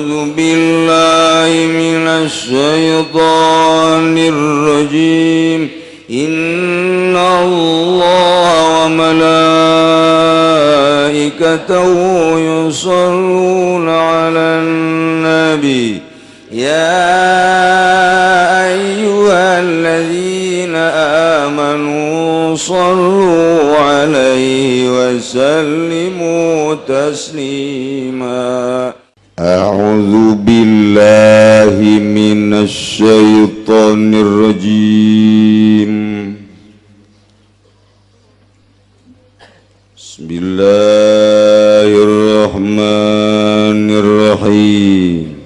أعوذ بالله من الشيطان الرجيم. إن الله وملائكته يصلون على النبي يا أيها الذين آمنوا صلوا عليه وسلموا تسليما. أعوذ بالله من الشيطان الرجيم. بسم الله الرحمن الرحيم.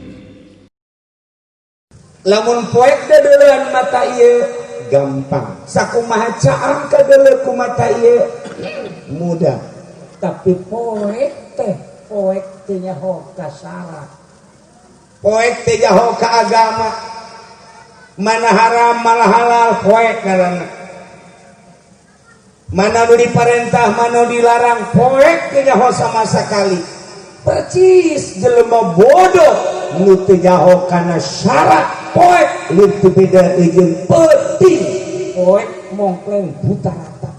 Lamun poek dedeuleun mata ieu gampang, sakumaha caang kadeuleu ku mata ieu mudah, tapi poek teh poek teh nyaho ka syarat, poek teh nyaho ka agama, mana haram mana halal poek ngaranna, mana nu diparentah mana dilarang poek teh nyaho sama sekali. Percis jelema bodoh nu teu nyaho kana syarat poek leutik beda jeung peuting. Poek mongkleng buta rata,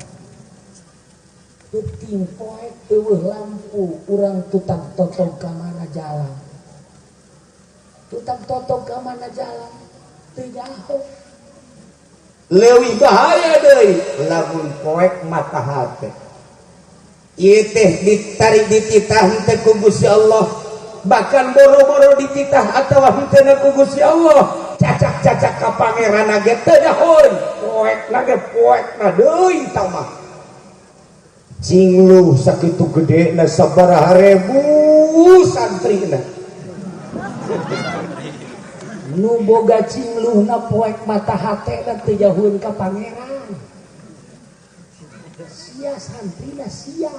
peuting poek eueuh lampu, urang tutang totong ka mana jalan, tutang totong ka mana jalan teu nyaho. Leuwih bahaya deui lamun poek mata hate ieu teh ditarik dititah henteu ku Gusti Allah, bahkan boro-boro dititah atawa henteu ku Gusti Allah, cacak-cacak ka pangeran ge teu nyahoeun, poekna ge poekna deui tamah cingluh sakitu gedena sabaraha ribu santrina. Nu boga cingluhna poek mata hatena teu jauheun ka pangeran, sia santrina sia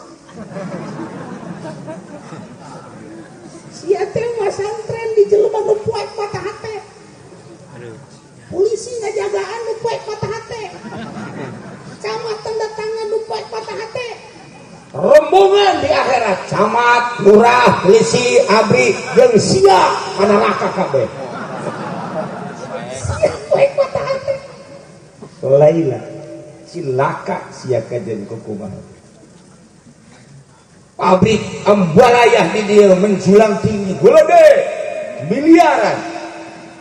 sia teh mah santren di jelema nu poek mata hate, polisi ngajagaan nu poek mata hate, camat tanda tangan nu poek mata hate, rombongan di akhirat camat, lurah, polisi, abri jeung sia ka neraka kabeh. Sia poek mata hate. Laila cilaka sia kajen kukumaha. Pabrik ambalayah di dia menjulang tinggi gede miliaran,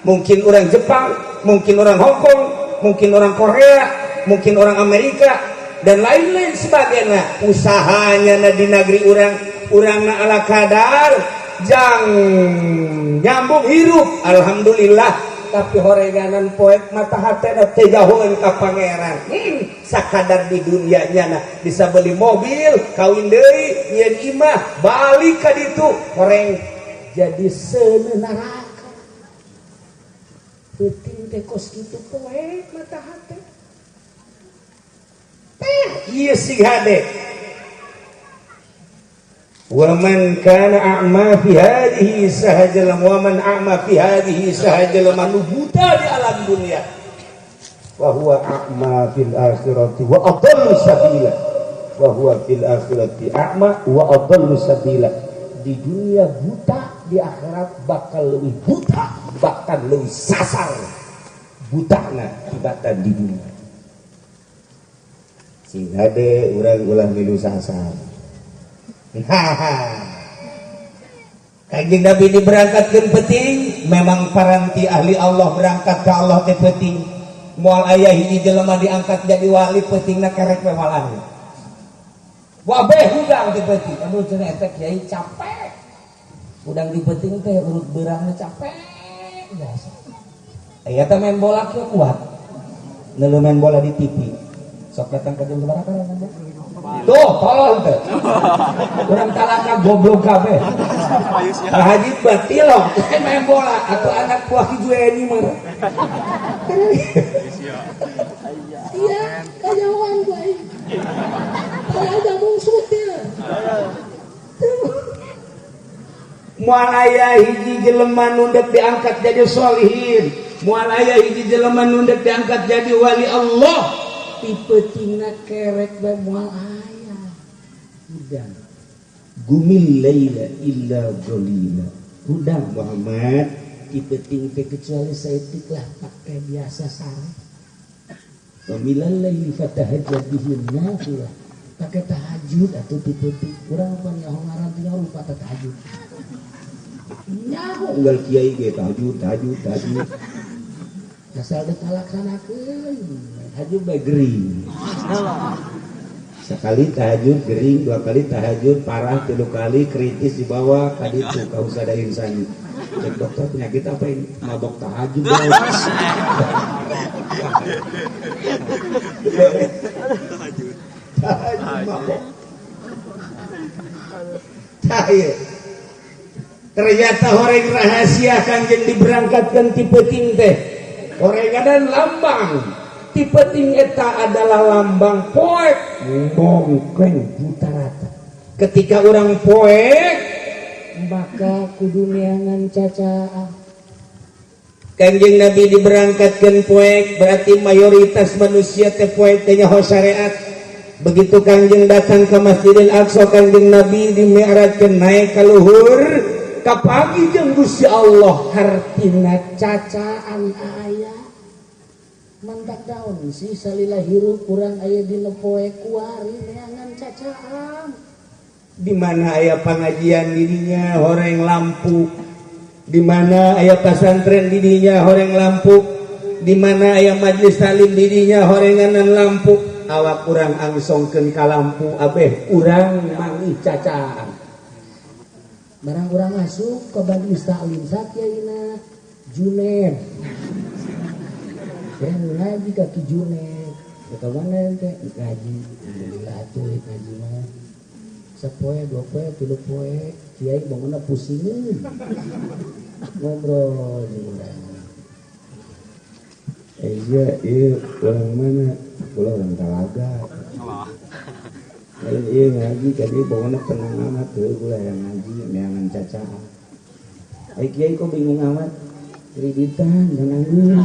mungkin orang Jepang, mungkin orang Hong Kong, mungkin orang Korea, mungkin orang Amerika dan lain-lain sebagainya. Usahanya na di negeri orang, orang na ala kadar jang nyambung hirup alhamdulillah, tapi horeganan poek mata hatena teu jauheun ka pangeran. Sakadar di dunia nyana bisa beli mobil, kawin deui, nyieun imah, balik ka ditu horeng jadi seuneu neraka. Peuting teh kos kitu poek mata hate. Teh ieu sing hade. Wa man kana a'ma fi hadhihi sahajalam wa man a'ma fi hadhihi sahajalam nu buta di alam dunia wa huwa a'ma fil akhirati wa adallu sabila wa huwa fil akhirati a'ma wa adallu sabila. Di dunia buta, di akhirat bakal lebih buta, bahkan lebih sasar butana tibatan di dunia. Sing hade urang ulah milu sasar. Haha. Kanjeng Nabi diberangkatkeun penting, memang paranti ahli Allah berangkat ke Allah teh penting. Moal aya hiji jelema diangkat jadi wali pentingna kerek we walani. Wabeh hudang di peuting, aduh cenah eta kiai capek. Hudang di peuting teh urut beurangna capek biasa. Aya teh main bola kieu kuat. Neuleuh main bola di TV. Sok datang ka jam sabaraha main bola? Tuh, tolol teh. Urang talaka goblok kabeh. Pak Haji batilok main bola atau anak buah ki Jueni mah. Iya, kajauhan gua ini. Kalau ada mungsut ya. Moal aya hiji jelema nu deuk diangkat jadi sholihin, moal aya hiji jelema nu deuk diangkat jadi wali Allah. Tipe tina kerek bae moal aya. Udah. Gumil laila illa qalila. Hudang Muhammad ti peuting teh kecuali saeutik lah pakai biasa sare. Wa minal laili fatahajjad bihi nafilah. Pakai tahajud atuh ti peuting. Urang mah nyaho ngaran teh rupa tahajud. Nyaho unggal kiai ge tahajud tahajud tahajud. Asal ditalaksanakeun tahajud bae gering. Sekali tahajud gering, dua kali tahajud parah, tilu kali kritis dibawa ka ditu ka Husada Insani. Cek dokter penyakit apa ini? Mabok tahajud. Tahajud mabok. Tahajud. Ternyata horeng rahasia Kangjeng diberangkatkan ti peuting teh. Horeng dan lambang ti peuting eta adalah lambang poek mongkeng buta rata. Ketika orang poek maka kudu neangan cacaan. Kangjeng Nabi diberangkatkan poek berarti mayoritas manusia teh poek teh nyaho syariat. Begitu Kangjeng datang ke Masjidil Aqsa, Kangjeng Nabi dimi'rajkeun naik ka luhur kapagi jeung Gusti Allah hartina cacaan aya. Mantak daun sih salila hirup kurang aya dina poe kuari neangan cacaan. Di mana aya pangajian didinya horeng lampu, di mana aya pasantren didinya horeng lampu, di mana aya majelis taklim didinya horenganan lampu. Awak urang angsongkeun ka lampu abeh urang manggih cacaan. Barang urang masuk ke majelis taklim sakiaina Junet. Urang ngaji ka Ki Junet. Ka mana ente? Ngaji. Alhamdulillah atuh ngaji mah. Sapoe, dua poe, tilu poe, kiai bangunna pusingin. Ngobrol jeung urang. Iya, iya, orang mana? Kula orang Talaga. Lain iya ngaji jadi bangunna tenang amat tuh kula yang ngaji neangan cacaan. Ai kiai kok bingung amat? Kreditan nanggung.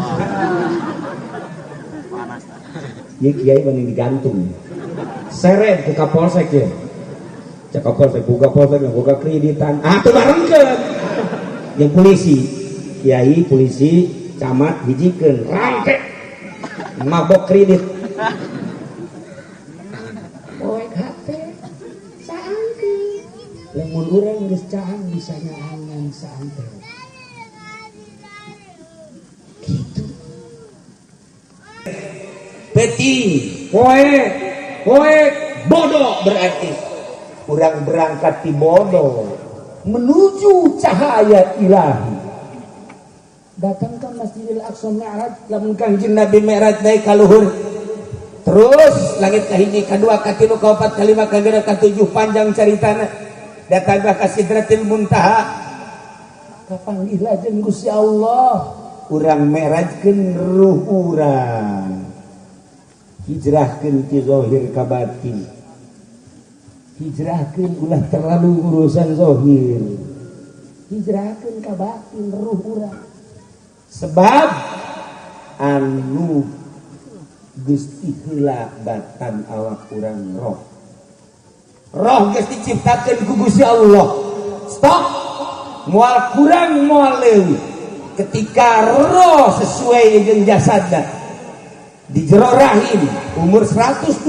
Ieu kiai mending digantung. Seret ke Kapolsek ya. Cek Kapolsek buka polsek buka kreditan. Ah tuh barengkeun. Yang polisi, kiai, polisi, camat hijikeun, rangke. Mabok kredit. Poek hate saangkeun. Lamun urang geus caang bisa nyaangan saantero. Gitu. Peti, poek, poek, bodoh berarti. Urang berangkat ti bodoh menuju cahaya ilahi. Datang ke Masjidil Aqsa Mi'raj, lamun Kangjeng Nabi Mi'raj naik ka luhur. Terus langit kahiji, kadua, katilu, kaopat, kalima, kagenep, katujuh panjang caritana. Datanglah ka Sidratil Muntaha. Kapanggihlah jeung Gusti Allah. Urang mi'rajkeun ruh urang. Hijrahkeun ti zahir ka batin. Hijrahkeun ulah terlalu urusan zahir. Hijrahkeun ka batin ruh urang. Sebab anu geus heula batan awak urang roh. Roh geus diciptakeun ku Gusti Allah. Stop. Moal kurang moal leuwih. Ketika roh sesuai jeung jasadna di jero rahim umur 120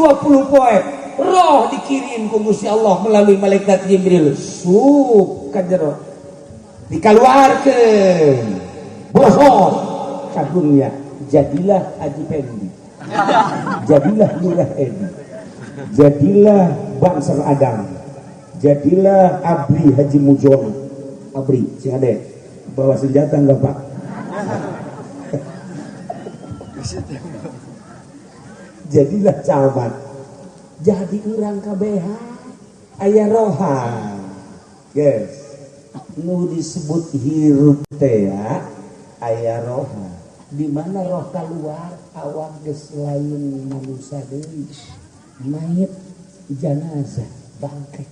poe roh dikirim ku Gusti Allah melalui malaikat Jibril sup ka jero dikaluarkeun bohong ka dunia. Jadilah Haji Pendi, jadilah Lurah Edi, jadilah Bangser Adang, jadilah Abri Haji Mujono. Abri sing ade bawa senjata enggak Pak? Jadilah camat, jadi urang KBH aya roha. Yes, nu disebut hirup teh ya aya roha. Di mana roh keluar awak geus lain manusia deui, mayit jenazah bangke.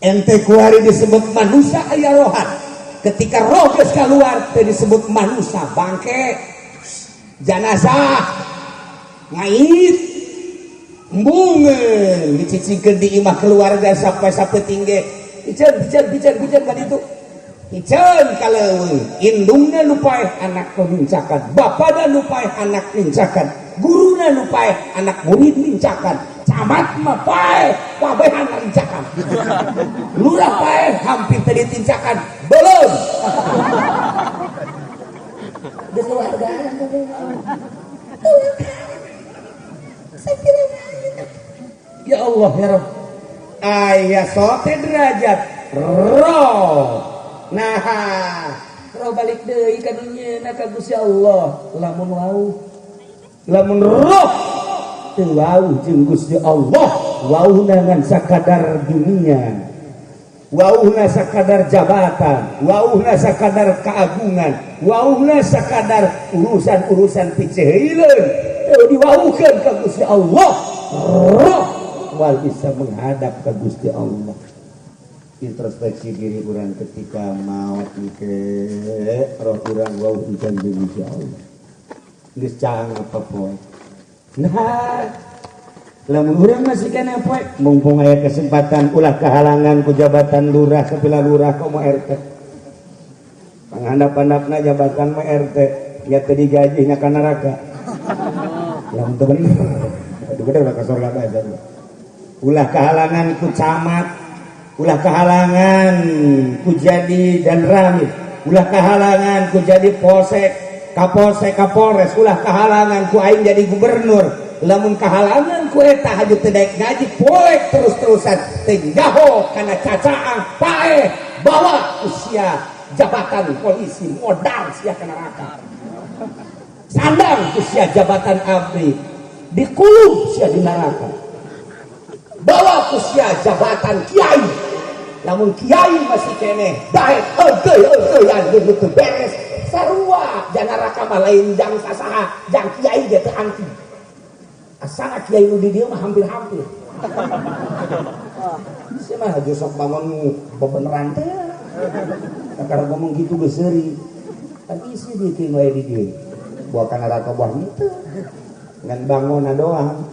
Ente kuari disebut manusia aya roha. Ketika roh geus keluar teh disebut manusia bangke, jenazah, ngait, embungeun, dicicingkeun di imah keluarga sampai sapeting ge. Piceun piceun piceun piceun ka ditu. Iceun ka leuweung, indungna nu paeh anak nincakan, bapana nu paeh anak nincakan, guruna nu paeh anak murid nincakan, camat mah paeh kabehan nincakan. Lurah paeh hampir teu ditincakan, belum. Geus keluargaan kabeh. Ya Allah ya Rabb. Aya sote derajat roh. Nah, roh balik deui ka dunya ka Gusti Allah. Lamun wau, lamun roh teu wau jeung Gusti Allah, wauhna ngan sakadar dunia, wauhna sakadar jabatan, wauhna sakadar keagungan, wauhna sakadar urusan-urusan piceuileun, teu diwauhkeun ka Gusti Allah. Roh wal bisa menghadap ke Gusti Allah. Introspeksi diri orang ketika maut ke roh urang wau encan jeung Gusti Allah. Geus caang apa poe. Nah, lamun urang masih kana poe, mumpung aya kesempatan ulah kehalangan ku jabatan lurah kapila lurah komo RT. Panghandap-handapna jabatan mah RT, nya teu digaji nya ka neraka. Lamun teu bener. Aduh bener lah ka sorga bae. Ulah kehalangan ku camat, ulah kehalangan ku jadi dan ramit, ulah kehalangan ku jadi polsek, kapolsek, kapolres, ulah kehalangan ku aing jadi gubernur. Lamun kehalangan ku eta haju teu daek ngaji poek terus-terusan teu nyaho kana cacaang paeh bawa usia jabatan polisi modal sia ka neraka. Sandang usia jabatan abri dikulub sia di neraka. Bawa usia jabatan kiai, lamun kiai masih keneh daek eueuh eueuhan geus teu beres sarua janaraka mah lain jang sasaha jang kiai ge teu anti. Asana kiai nu di dieu mah hampir-hampir. Sia mah hajo sok bangun bebeneran teh. Kakara ngomong gitu geus seuri. Kan isi di teu wae di dieu. Buah ka neraka buah henteu. Ngan bangunna doang.